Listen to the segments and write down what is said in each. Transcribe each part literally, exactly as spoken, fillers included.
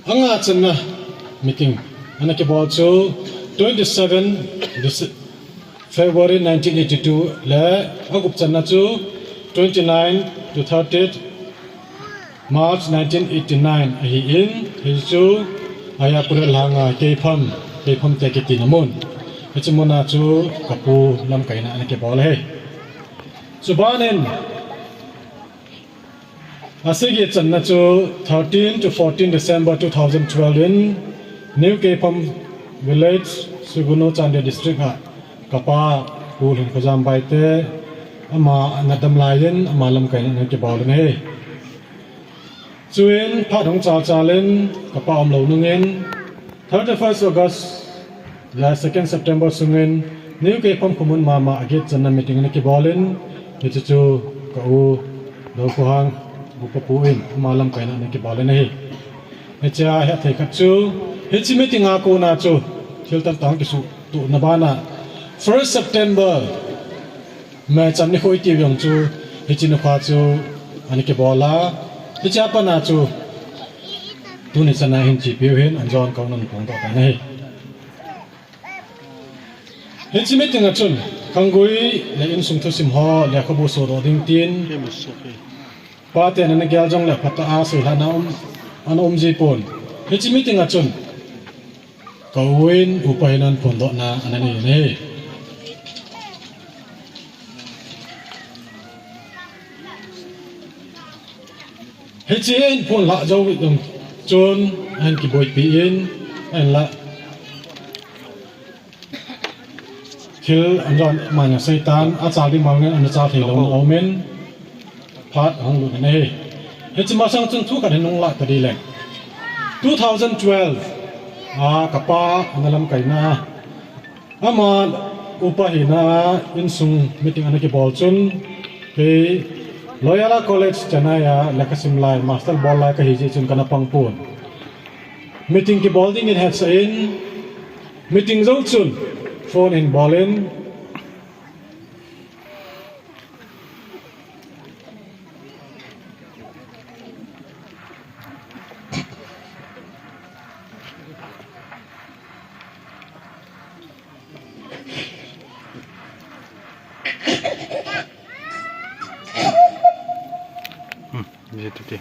Anga channa meeting ana kibol chu twenty seven Dece- February nineteen eighty two le agup channa chu twenty nine to thirty March nineteen eighty nine ahin, hichu aya Purel Lhanga Keipham, Keipham te kiti na mun. Hichu muna chu kapu lamkaina ana kibol ahi. Chubanin asagi channa chu thirteen to fourteen December two thousand twelve in New Keipham Village, Sugnu, Chandel District a kapa Pu Lhingkhojam Baite ama ana dam laiyin ama lamkaina ana kibol in ahi. Chuin phat hung chalchalin kapa umlou nungin thirty first August le second September sungin New Keipham khomun mama aget channa meeting ana kibolin, hichu chu ka u Dokhuhang upa pu in ama lamkaina ana kibolin ahi. Hichea hethei khat chu hiche meeting a kona chu thil tamtah kisuhtohna bana first September maicham nikho iti jong chu hiche nikho chu ana kibol a, hichea pat a chu tuni chana hin chepiu hin anjon kauna phongdoh tan ahi. Hiche meeting a chun khanggui le insung thusim ho lekhabu sodoh ding tin paten ana gel jongle phatah a seilhahna um, ana umji pon. Hiche meeting a chun ka u in upa hin aphondohna ana nei in ahi. Hiche ahin phonlhah jou jong chun ahin kiboipi in ahinla thil anjon maiya seitan achal ding mangin ana chal theilou na aumin phat ahung lut in ahi. Hiche masang chun thu khat hin nung lah tading leng two thousand twelve a kapa ana lamkaina ama upa hina insung meeting ana kibol chun kei Loyola College Chennai a lekhasim lai master bol lai kahi jeh chun kana pang pon. Meeting kibol dingin hetsah in meeting jou chun phone in bolin Hmm, je titi,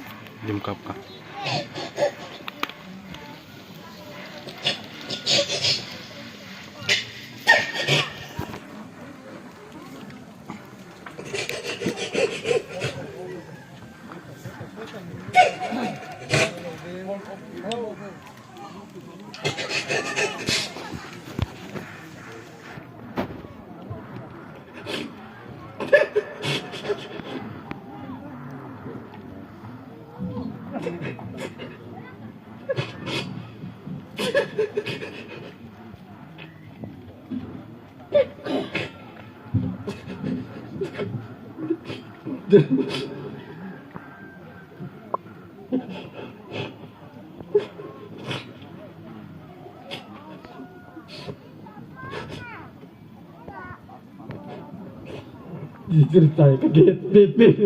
dim kap ka. Jijil tai ka get pet pet.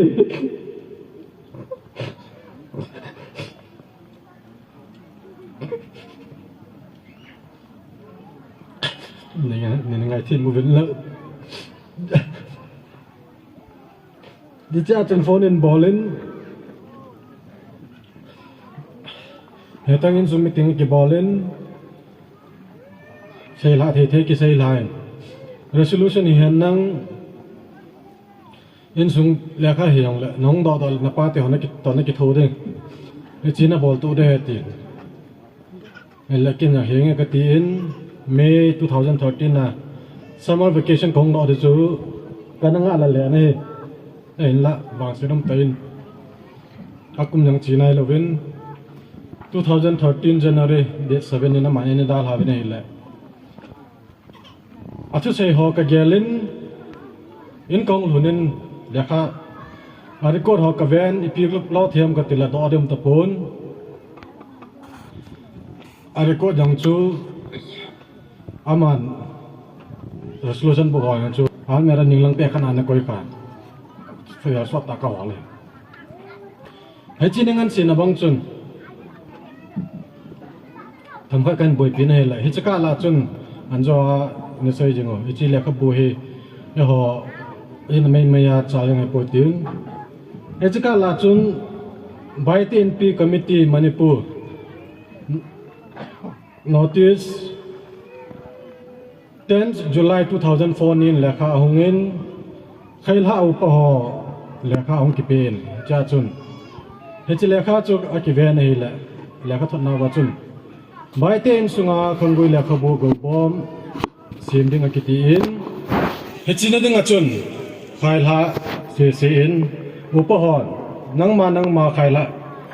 Nina, nina ngai thin mu vin lo. Di cha chun phone in bolin. Hetang insung meeting kibolin. Seilhah thei thei kiseilhah in. Resolution hi hen nang insung lekha hi jong le nong doh doh le na pate ho na ki, to na kitho ding. Hiche na bol tu de he ti. Hinla kin a henge kati in May two thousand thirteen a summer vacation kahung doh di chu kana ngah la le na hi. Hinla vangset um tah in akum jong che nai louvin two thousand thirteen January date seven in aman eina dalha uvin ahile. Athusei ho kagel in, in kahung lhun in, lekha, a record ho kaven, ipi lou them kati le doh ding um tapon. A record jong chu, aman, resolution book ho jong chu, almirah ning lang pekhat a ana koi kha. Fire sot tah a kahol e. Hiche ning an sina bang chun. Themkhat kahin boipi na ahile, hiche kah lah chun, anjo a, nasei jing u, hiche lekhabu hi, eiho, in meimei a cha jong ahipoi tin. Hiche kah lah chun, Baite Inpi Committee Manipur, notice, tenth July two thousand four nin lekha ahung in, Khailha upa ho lekha ahung kipen, hichea chun. Hiche lekha chu akiven ahile, lekha thotna uva chun, Baite insunga Khanggui lekhabu goubom sem ding akiti in, hiche na dinga chun, Khailha sese in, upa hon, nangma nangma Khailha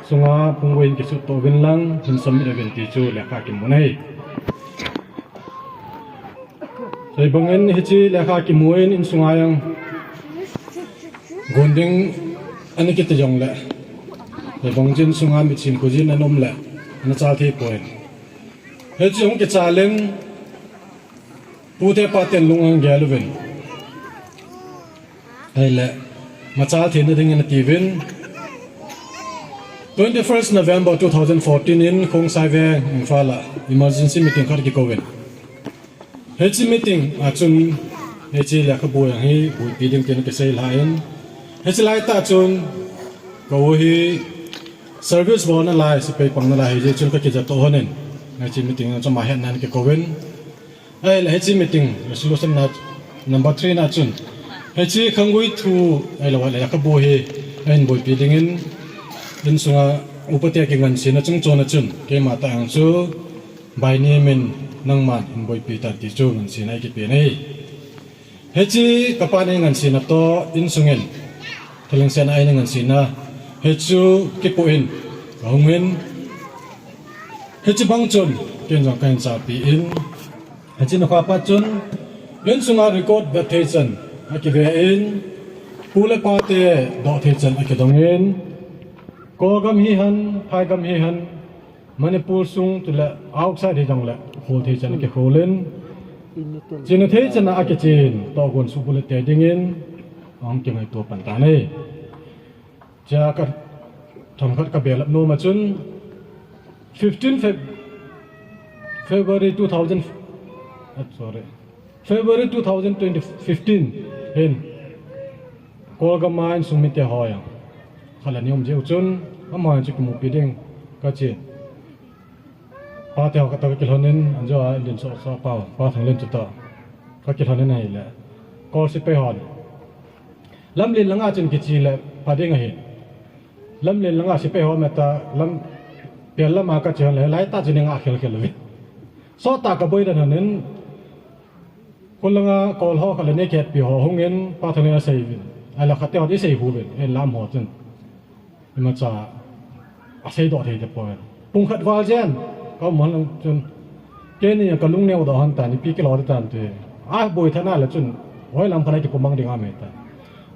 sunga phunggui in kisuhto uvin lang, hin submit uvin ti chu lekha kimun ahi. Sei bangin hiche lekha kimu in insunga jong gon ding ana kiti jongle, sei bang chun insunga mitsim khojin ana um le, ana chal thei poi. Hiche hung kichal in, pute paten lung ahung gel uvin. Ahile, machal theina dingin atiuvin. Twenty-first November two thousand fourteen in Khongsai Veng, Imphal a emergency meeting khat kikouvin. Hiche meeting a chun, hiche lekhabu jong hi boipi ding tin kisei lhah in. Hiche laitah chun, ka u hi service bolna lai, sepai pangna lai hijeh chun kakija toh lhonin, hiche meeting a chun ama hetnan kikouvin. Ahile hiche meeting resolution na number three na chun, hiche Khanggui thu, ahilou le lekhabu hi ahin boipi dingin, insunga upate kingansena chungchona chun, keima tah jong chu, by name in nangman hin boipi tan ti chu ngansena eikipen ahi. Hiche kapan eingansena toh insungin, thalhengsetna a eingansena, hichu kipoh in kahungin, hiche bang chun ken jong kahin chapi in, hiche nikho pat chun insunga record vet thei chan akive in, pu le pate doh thei chan akidongin, Kolgam hihen, phaigam hihen, Manipur sung chule outside hijongle khol thei chan akikholin, chena thei chana akichen, tohgon suhbulhit tei dingin ahung kingaito pan tan ahi. Chea ka themkhat kabelap noma chun, fifteen Feb-, February two thousand, ah, sorry, February two thousand twenty fifteen hin Kolgam a insung mite ho jong khat le ni um jeh u chun, amaho chu kimupi ding kachen. Pate ho khat toh kakilhonin, anjo a inlen sohsoh pau, Pa Thanglen chu toh kakilhonin ahile, Kol sepai hon lamlen langa chun kiche le pha ding ahi. Lamlen langa sepai ho meta lam, pel lama kache hon le, laitah chun eingah khelkhel uvin. Sottah kaboi den honin, khulanga Kol ho khat le ni kihetpi ho hungin, Pa Thanglen asei uvin. Ahile khatte hon isei uvin, eilam ho chun. Imacha aseidoh thei tapoi. Pung khat val jen kaum hon lang chun, keini kalung neo doh hon tan, ipi kilo ding tan ti. Aboi tha na le chun, hoilam khat a kipumang ding a me ta.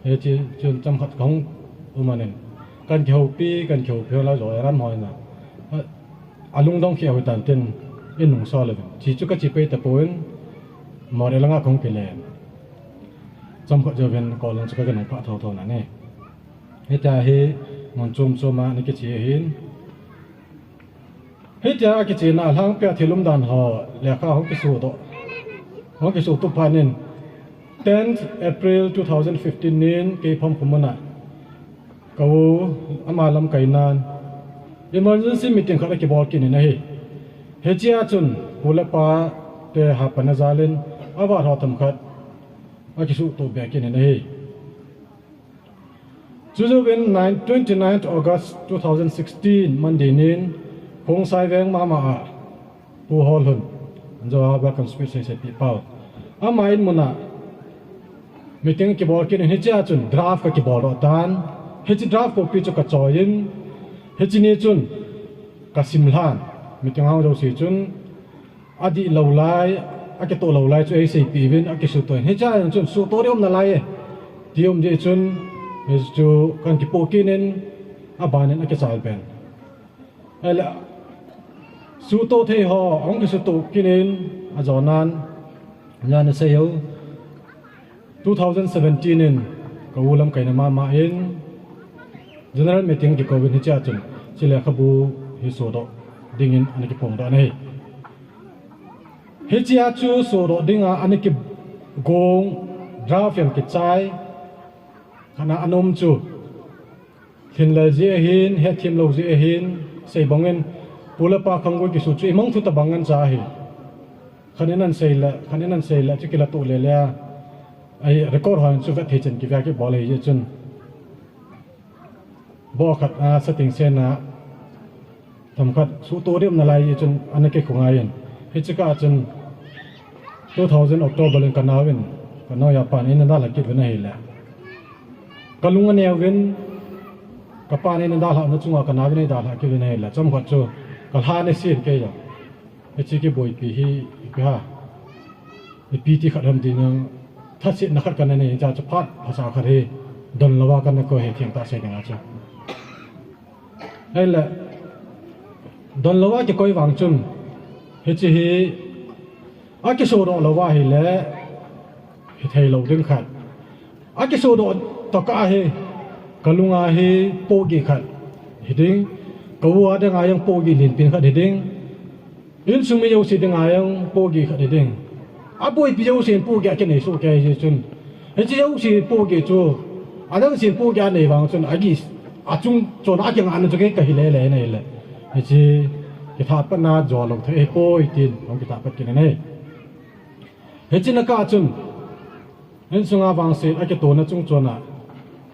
Hiche chun chomkhat kahung um ahin, kahin kihoupi, kahin kihoupi ho la jo ram hoi na, alungdong khel u tan tin, in nungsol uvin. Che chu kache pai tapon, Moreh langa kahung kile. Chomkhat jouvin Kol lang chu kakinungphah thotho na ahi. Hitia hi mun chom choma ana kiche ahin. Hitia akichena alhangpia thil umdan ho lekha hung kisuhdoh, hung kisuhtup phat in, tenth April two thousand fifteen nin Keiphom khomun a ka u ama lamkainan emergency meeting khat akibol kit in ahi. Hichea chun pu le pate hapan ajalin avat ho themkhat akisuhtup be kit in ahi. Chujouvin nine, twenty-ninth August two thousand sixteen, Monday nin, Khongsai Veng mama a, Pu Holhun, anjo a welcome speech seiseipeh pau, ama in mun a meeting kibol kit in, hichea chun draft kakibol doh tan, hiche draft copy chu kachoiyin, hiche ni chun kasimlhan, meeting a hung jouse chun, adihlou lai, akitoh lou lai chu eiseipiuvin, akisuhtoh in. Hichea chun suhtoh ding um nalai e, ti um jeh chun, hichu kahin kipoh kit in, abanin akichal pen. Ahile, suhtoh thei ho ahung kisuhtoh kit in, ajonan, jan asei u. Two thousand seventeen in ka u lamkaina mama in general meeting kikouvin, hichea chun hiche lekhabu hi sodoh dingin ana kiphongdoh in ahi. Hichea chu sodoh dinga ana kigong, draft jong kichai, kana anom chu. Thinlel jeh ahin, hetthem lou jeh ahin, sei bangin, pu le pa khanggui kisu chu imang thu tabang ngen cha ahi. Khat in ahin sei le, khat in ahin sei le, chu kila to le le a. Ai record hon chu vet thei chen kivia kibol ahi jeh chun. Bo khat a setting sena, themkhat suhto deuh nalai jeh chun ana kikhongai in. Hiche kah chun two thousand October in kanaovin, kanaoya pan eina dalha kit uvin ahile. Kalung aneo uvin, kapan eina dalhah na chunga kanaovin eidalhah kit uvin ahile. Chomkhat chu kalha nasen kei jong. Hiche kiboipi hi, ipi ham. Ipi ti khat ham ti nang, thasetna khat kana nei, cha chu phat, phasa khat hi, donlouva kana koi hi, thengtah sei dinga chu. Ahile, donlouva kikoi vang chun, hiche hi, akisodoh louva ahile, hithei lou ding khat. Akisodoh tokah hi, kalunga hi, pohgih khat, hiding, ka u a dinga jong pohgih lenpen khat hiding, insung mi jouse dinga jong pohgih khat hiding. Aboipi jousen pohgih akinei soh kei jeh chun. Hiche jouse pohgih chu, adangsen pohgih anei vang chun, agih, achung chon akingahna chu kei kahi lele in ahile. Hiche, kithahpatna jolou thei ahipoi tin, hung kithahpat kit in ahi. Hiche na kah chun, insunga vangset akitona chung chona,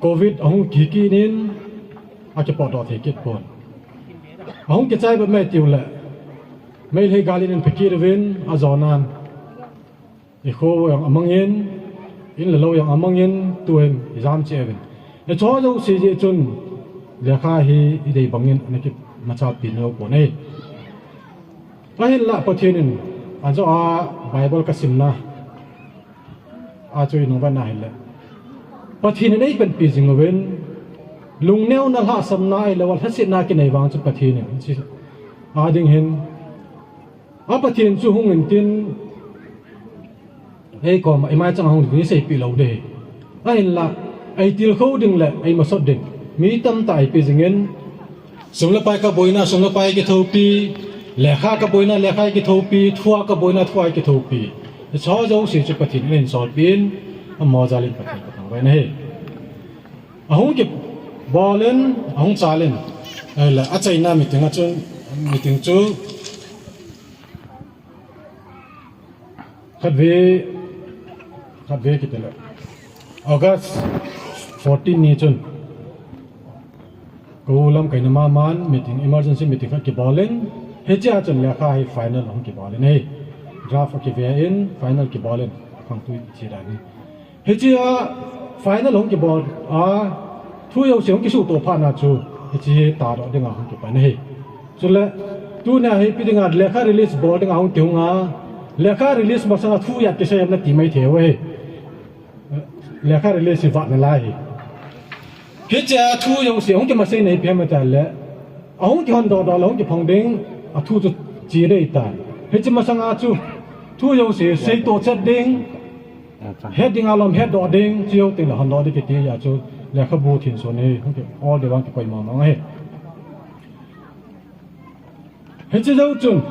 covid ahung kikit in, akipotdoh thei kit pon. Ahung kichai bep mai tiule, Meitei gal in ahin phe kit uvin, ajonan. Ikho jong amangin, in le lou jong amangin, tuhin ijam cheh uvin. Hicheho jouse jeh chun, lekha hi idei bangin, ana kimachalpi nau pon ahi. Ahinla Pathen in, ajoh a Bible kasimna a chu inung vetna hile. Pathen in eipanpi jing uvin, lungneona lhahsamna ahilouleh lhasetna kinei vang chu Pathen in, hiche ading hin, a Pathen chu hung intin, eikoma, imaichang a hung ding eiseipeh lou ding ahi. Ahinla, eitilkhou ding le eimasot ding mi tamtah eipeh jingin, sum le pai kaboina, sum le pai kithopi, lekha kaboina, lekha kithopi, thua kaboina, thua kithopi. Hicheho jouse chu Pathen in eisolpeh in, amaho jal in Pathen kathangvah in ahi. Ahung kibolin, ahung chalin. Ahile, achaina meeting a chun, meeting chu khatvei, khatvei kitile, August fourteen ni chun, ka u lamkaina maman meeting, emergency meeting khat kibolin, hichea chun lekha hi final ahung kibolin ahi. Draft akiven, final kibolin, khangtui kiche dan hi. Hichea final hung kibol a, thu jouse hung kisuhtoh phatna chu, hiche hi tadoh dinga hung kipan ahi. Chule, tunia hi ipi dinga lekha release bol dinga hung kihung a, lekha release masanga thu ijat kisei ham nati maithei u ahi. Lekha release hi vat nalai ahi. Hichea thu jouse hung kimaseina ipi ham itile, ahung kihondoh doh le hung kiphong ding, athu chu che ding ahitan. Hiche masanga chu, thu jouse seitoh chet ding, het dinga lom hetdoh ding, chujou tengle hondoh ding kiti a chu, lekhabu thinsun hi hung kiol ding vang kikoi mong mong ahi. Hiche jou chun,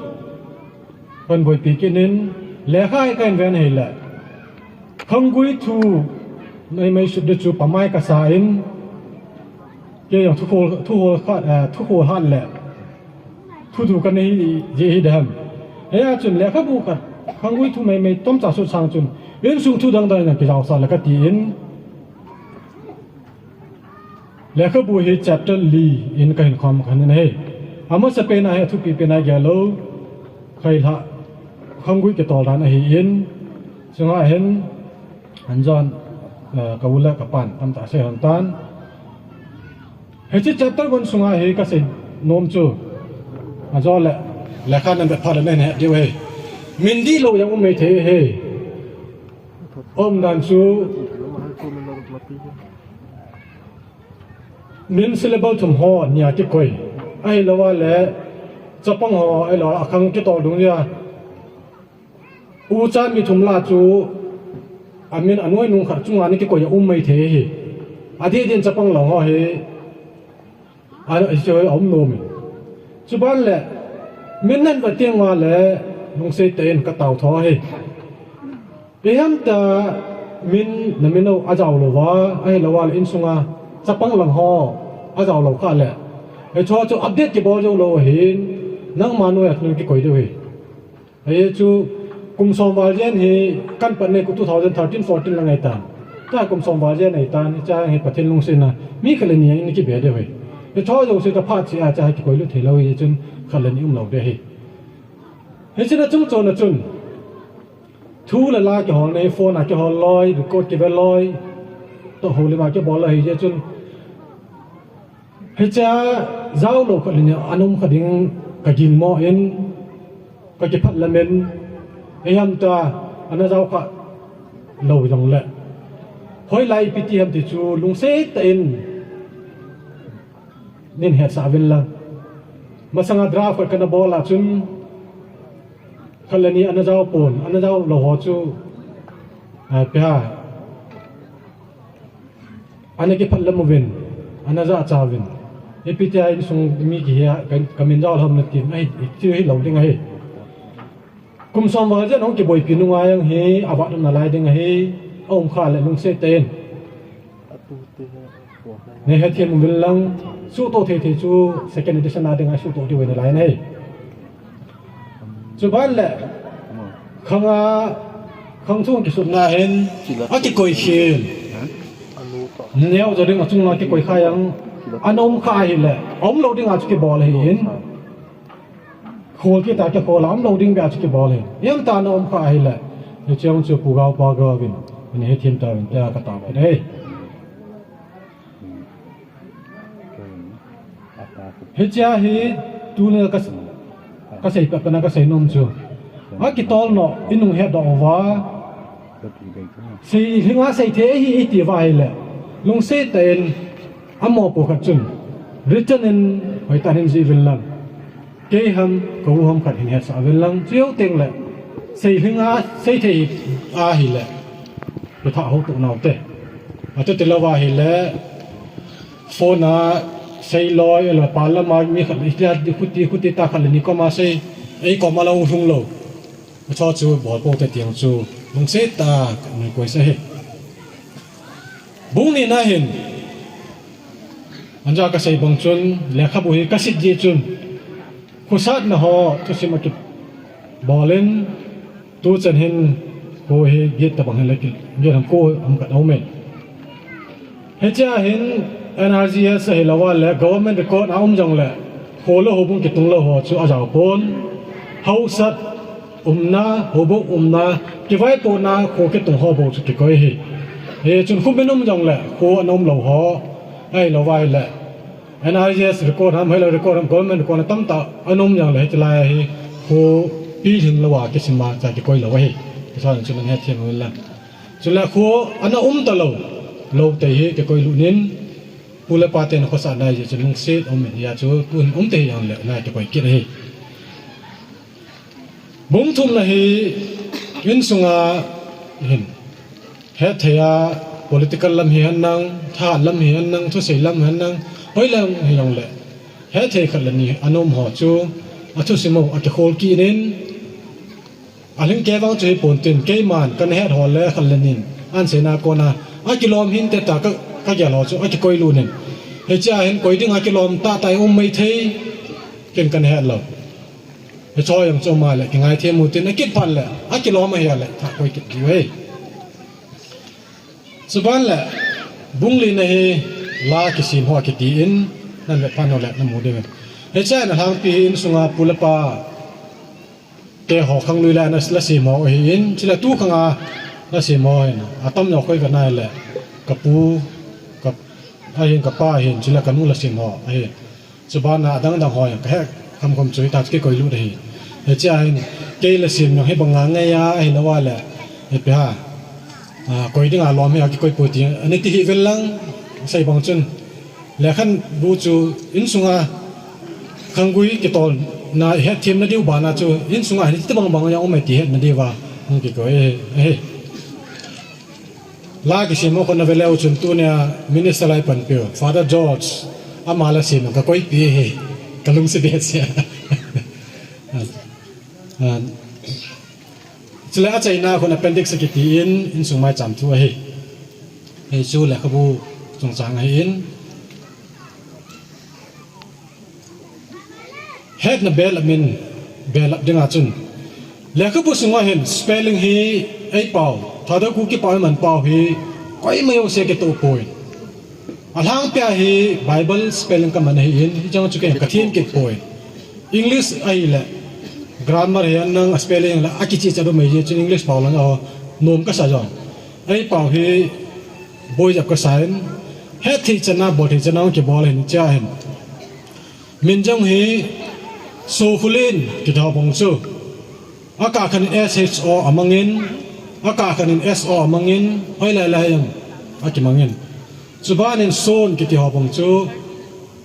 panboipi kit in, lekha hi kahin ven ahile, khanggui thu meimei sut ding chu pamai kasa in, kei jong thukhol, thukhol khat, eh, thukhol hat le, thuthu kanei jeh hi dem. Hia chun lekhabu khat, khanggui thu meimei tomcha sut sang chun, insung thu dang dang in kijaosah le katin, lekhabu hi chapter li in kahin khom khan in ahi. Amasapen a hi athupi pen a gel lou, khailhah, khanggui kitol dan ahin, chunga hin, anjon, eh, ka u le kapan tamtah asei lhon tan. Hiche chapter one sunga hi kasei nom chu, ajole, lekha navet phat le nahet diu ahi. Min dihlou jong um maithei ahi. Umdan chu, min syllable thum ho nia kikoi. Ahilouleh, chapang ho, ahilou, akhang kitol dung dia. Uchan mi thum lah chu, amin anoinung khat chunga ana kikoi a um maithei ahi. Adeh din chapang lang ho hi, a, hiche hi aum nom in. Chuban le, min nahin vet teng uva le, lungset tah in ka tao tho ahi. Ihamta min na min o a jao lou va, ahi lou va le insunga chapang lang ho a jao lou kha le. Hicho chu update kibol jou lou ahin, nangma noiya thil kikoi diu ahi. Hichu kum som val jen hi kan pat nei khu two thousand thirteen fourteen lang ahi tan. Cha kum som val jen ahi tan, cha hi Pathen lungsetna mi khat le ni in kibe diu ahi. Hicho jouse ta phat sia cha kikoi lut thei lou ahi chun khat le ni um lou diu ahi. Hichun achung chon a chun thu le la kihol nei, phone a kihol loi, record kive loi, toh houlim a kibol loi ahi jeh chun. Hichea jao lou khat le ni ana um kha ding ka gingmo in, ka kiphat lam in, ihamta ana jao kha lou jong le. Hoilai ipi ti ham ti chu lungset tah in nin hetsah uvin lang. Masanga draft khat kana bol a chun khat le ni ana jao pon, ana jao lou ho chu, ah, ipi ham, ana kiphat lam uvin, ana jachat uvin. Ipi tia insung mi kihe a, ka, ka min jao lou ham nati, ahi, chu hilou ding ahi. Kum som val jen hung kiboipi nunga jong hi, avat um nalai ding ahi, aum kha le lungset tah in. Nei hethem uvin lang, suhtoh thei thei chu second edition a dinga suhtoh diu ahi nalai in ahi. Chuban le, khanga, khang chung kisutna hin, akikoi khel. Neo jo ding achung lang kikoi kha jong, ana um kha ahile, aum lou dinga chu kibol ahin. Khol kit a kikhol a, aum lou ding beh a chu kibol ahin. Ihamta ana um kha ahile, hiche jong chu Pu Gaopa Gao vin, nei hethem tauvin tia ka tao kit ahi. Hichea hi tuni ka, ka sei pet pet na ka sei nom chu. Akitol nom, inung hetdoh uva. Seilhinga seithei ahi iti uva ahile. Lungset tah in, amopo khat chun. Written in, hoitah in hin jih uvin lang. Kei ham, ka u ham khat hin hetsah uvin lang. Chu jou teng le. Seilhinga seithei ahile. Ka thah houtoh nau te. Atu tilou va ahile. Phone a sei loi, ahilou le pal lama mi khat le, itia khuti, khuti ta khat le ni koma sei, ei koma la hung lhung lou. Hicho chu bol pou te ti jong chu, lungset tah a, nei koi sa ahi. Bung ni na hin, anja ka sei bang chun, lekhabu hi ka sit jeh chun, khosatna ho, thusim a kibol in, tuchan hin, kho hi, gate tabang hin le ki, gate ham kho ham khat aum e. Hichea hin, N R G S ahilou va le, government record a um jong le, kho le houbung kitung lou ho chu ajao pon. Hausat umna, houbung umna, kivaipohna, kho kitung ho bou chu kikoi ahi. Hichun kho min um jong le, kho ana um lou ho, ahilou va le, N R G S record ham, ahilou record ham, government record ham tamtah ana um jong le hitilai hi kho pilhing lou a kisim a cha kikoi lou ahi. Hichun chun ana hethem uvin lang. Chule kho ana um talou, lou tei hi kikoi lut in, pu le pa ten khosah nai jeh chun lungset um in hia chu, tun um tei hi jong le nai kikoi kit ahi. Bung thumna hi insunga hin, hethei a political lam hihen lang, thahat lam hihen lang, thusei lam hihen lang, hoi lam hijongle, hethei khat le ni ana um ho chu, athusim u akikhol kit in, alhingkei vang chu hipon tin, keiman kana het ho le khat le nin, ahin seina kona, akilom hinte tia ka, kagel ho chu akikoi lut in. Hichea hin koi dinga kilom tahtah um maithei, ken kana het lou. Hiche jong chu ama le kingaithem u tin akit phat le, akilom ahi a le, thah koi kit diu ahi. Chuban le, bung lina hi la kisem ho kiti in, nan vet phat nau le namu diu. Hichea na lhangpi hi insunga pu le pa te ho khanglui la na la sem ho ahin, chule tu khanga la sem ho ahin, atam jo khoi ve nai le, ka pu, ka, ahin ka pa ahin, chule ka nu la sem ho ahin. Chubana adang dang ho jong kahe khamkhom chu hita chu kikoi lut ahi. Hichea hin kei la sem jong hibanga ngaiya ahilou a le, ipi ham, a, koi dinga lom hi akikoi poi ti ana ti hih vel lang, sei bang chun. Lekhabu chu insunga khanggui kitolna hetthemna diu bana chu insunga hin hitobang bang jong um e ti hetna diuva hung kikoi ahi. La kisem ho kona veleu chun tunia minister lai panpiu, Father George, ama la sem kakoipi ahi, kalungset behseh a. A, a, Chule achaina khun appendix akiti in, insung maicham thu ahi. Hichu lekhabu chungchang ahin. Hetna belap in, belap dinga chun, lekhabu sunga hin spelling hi eipao, Thadou Kuki pao iman pao hi koima jouse kitoh poi. Alhangpia hi Bible spelling kaman ahin, hichang chu kei kathem kit poi. English ahile, grammar hi anang spelling la akichih chat umei jeh chun English pao lang a nom kasa jong, eipao hi boijep kasa in, hetthei chan a, bolthei chan a kibol ahin, hichea hin. Min jong hi Sokhulen kiti ho bang chu, akah khat in S H O amangin, akah khat in S O amangin, hoilai lai jong akimangin. Chubanin Son kiti ho bang chu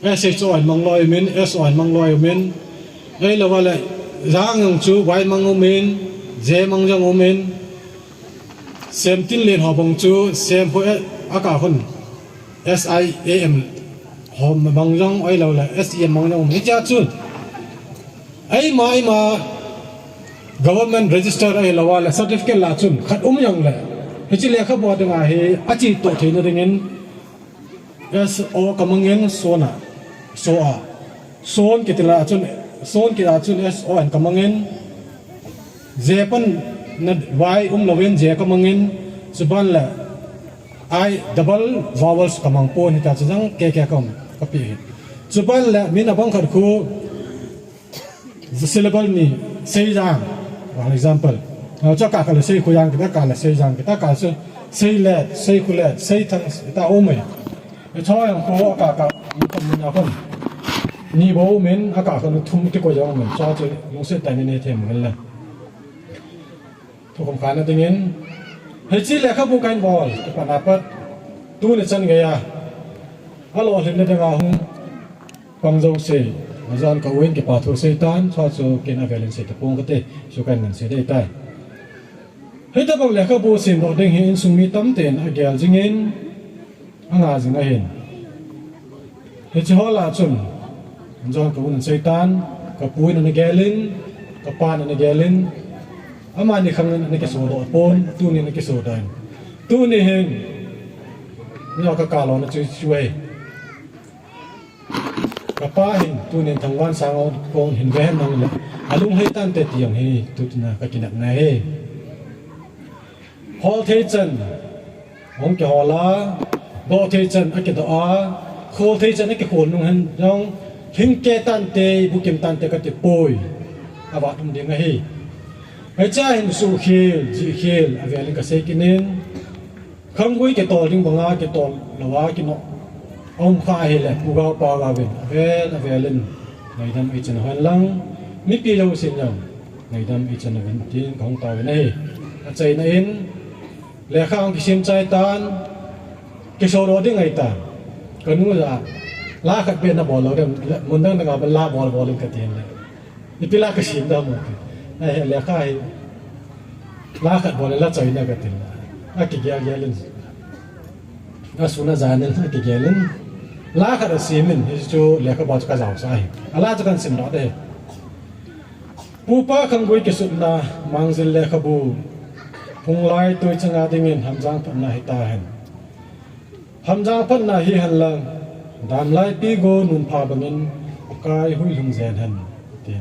S H O ahin mang loi umin, S O ahin mang loi umin. Ahilouleh Jang jong chu Y mang umin, J mang jong umin. Semtinlen ho bang chu Sem ho, akah khun S I A M ho mang jong, ahilouleh S E M mang jong um. Hichea chun eima, eima government register ahilouleh certificate lah chun khat um jongle, hiche lekhabu dinga hi achetoh theina dingin S O kamangin, Son a, So a, Son kiti lah chun, Son kiti lah chun S O ahin kamangin, J pan na Y umlouvin J kamangin, chuban le I double vowels kamang pon, hitia chu jong K K kaum, kapeh hi. Chuban le min abang khat khu syllable ni, Seijang, for example. Chu akah khat le Seikhoijang kiti, akah le Seijang kiti, akah chu Seilet, Seikhulet, Seithang, ita um e. Hiche jong khu akah khat ni khun, ni bou umin, akah khat thum kikoi jong umin. Chu chu lungset tah in nei them uvin lang. Thukhom khatna dingin, hiche lekhabu kahin bol kipatna pat, tuni chan geiya alolhinna dinga hung pang jouse, ajan ka uvin kipa thu seitan, chua chu ken avelin sei tapong kate, chu kahin ngansei ding ahitai. Hitobang lekhabu semdoh ding hi insung mi tamtah in agel jingin, anga jing ahin. Hiche ho lah chun, ajan ka uvin aseitan, kapu in ana gelin, kapan ana gelin, amani khangin ana kisodoh pon, tunin ana kisodoh in. Tuni hin, neo kakap lona chu chu ahi. Kapa hin, tunin Thangvansang a kon hin ve hen lang le, alunghei tante ti jong hi, tutina kakinepna ahi. Holthei chan, hung kihol a, dohthei chan akidoh a, kholthei chan akikhol nung hen jong, lhingkeh tante, bukim tante kati poi, avat um ding ahi. Hichea hin suhkhel, jihkhel, avelin kasei kit in, khanggui kitol ding banga kitol louva kinoh aum kha ahile, Pu Gaopa Gaovin avel avelin ngaidam eichan uhen lang, mipi jousen jong ngaidam eichan uvin tin kahung taovin ahi. Achaina in, lekha hung kisim chai tan, kisodoh ding ahitan. Kanu jah a, la khat beh nabol lou dem, mun dang dang a la bol bol in katin le, ipi la kasim dem ti. Ahi, lekha hi la khat bol le la choina katin, akigel gel in, asun ajan in akigel in, la khat asim in, hichu lekhabu chu kajaosah ahi. Ala chu kahin simdoh ding ahi. Pupa khanggui kisutna, Mangjil lekhabu, Phunglai Tuichanga dingin Hamjang phatna hitahen. Hamjang phatna hihen lang, Damlaipi go nunpha bangin, Kaihoi lhung jen hen, ti.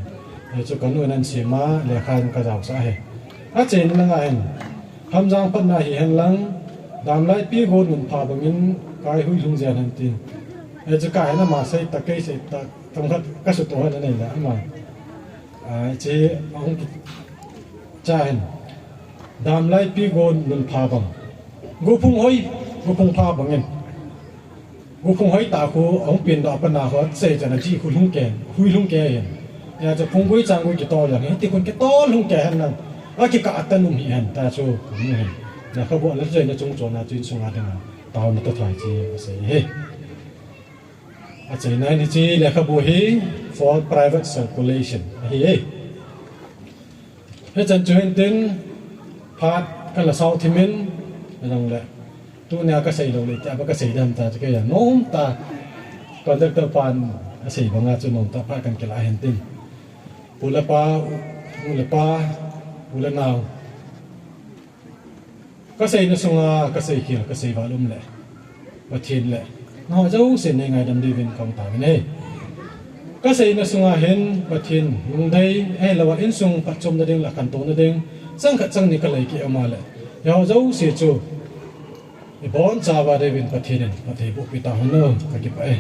Hichu kanu in ahin sima, lekha in kajaosah ahi. Achaina langa hin, Hamjang phatna hihen lang, Damlaipi go nunpha bangin, Kaihoi lhung jen hen, ti. Hichu kahin ama sei tah, kei sei tah, themkhat kasutoh hen anei le, ama, a, hiche ahung kicha hin, Damlaipi go nunpha bang, Gophung hoi, Gophung pha bangin, Gophung hoi tah khu ahung pengdoh a pat na khu, achai chan a jih khu lhung kei, hui lhung kei ahin. Hijeh chun phunggui changgui kitol jong hiti khun kitol lhung kei hen lang, akikah a tan um hih hen, tia chu kamu ahin. Lekhabu ala choina chungchon a chu insunga dinga taona toh thai chu asei ahi. Achaina in hiche lekhabu hi for private circulation ahi e. Hichan chu hintin, phat kala sao thimin, ajongle, tunia kasei lou le, tia ba kasei dem ta chu keiya nomtah, conductor pan asei banga chu nomtah phat kahin kilah hintin. Pu le pa, u le pa, u le nao, Kaseina sunga kaseikhel, kaseival umle, Pathen le nangho jouse neingaidam diuvin kahin taovin ahi. Kaseina sunga hin Pathen lungdei ahilouva insung phatchomna ding le khantouna ding chang khat chang ni kalei kit uma le, hiho jouse chu ibonchauva diuvin Pathen in phatthei bohpi tahen, kakipah e.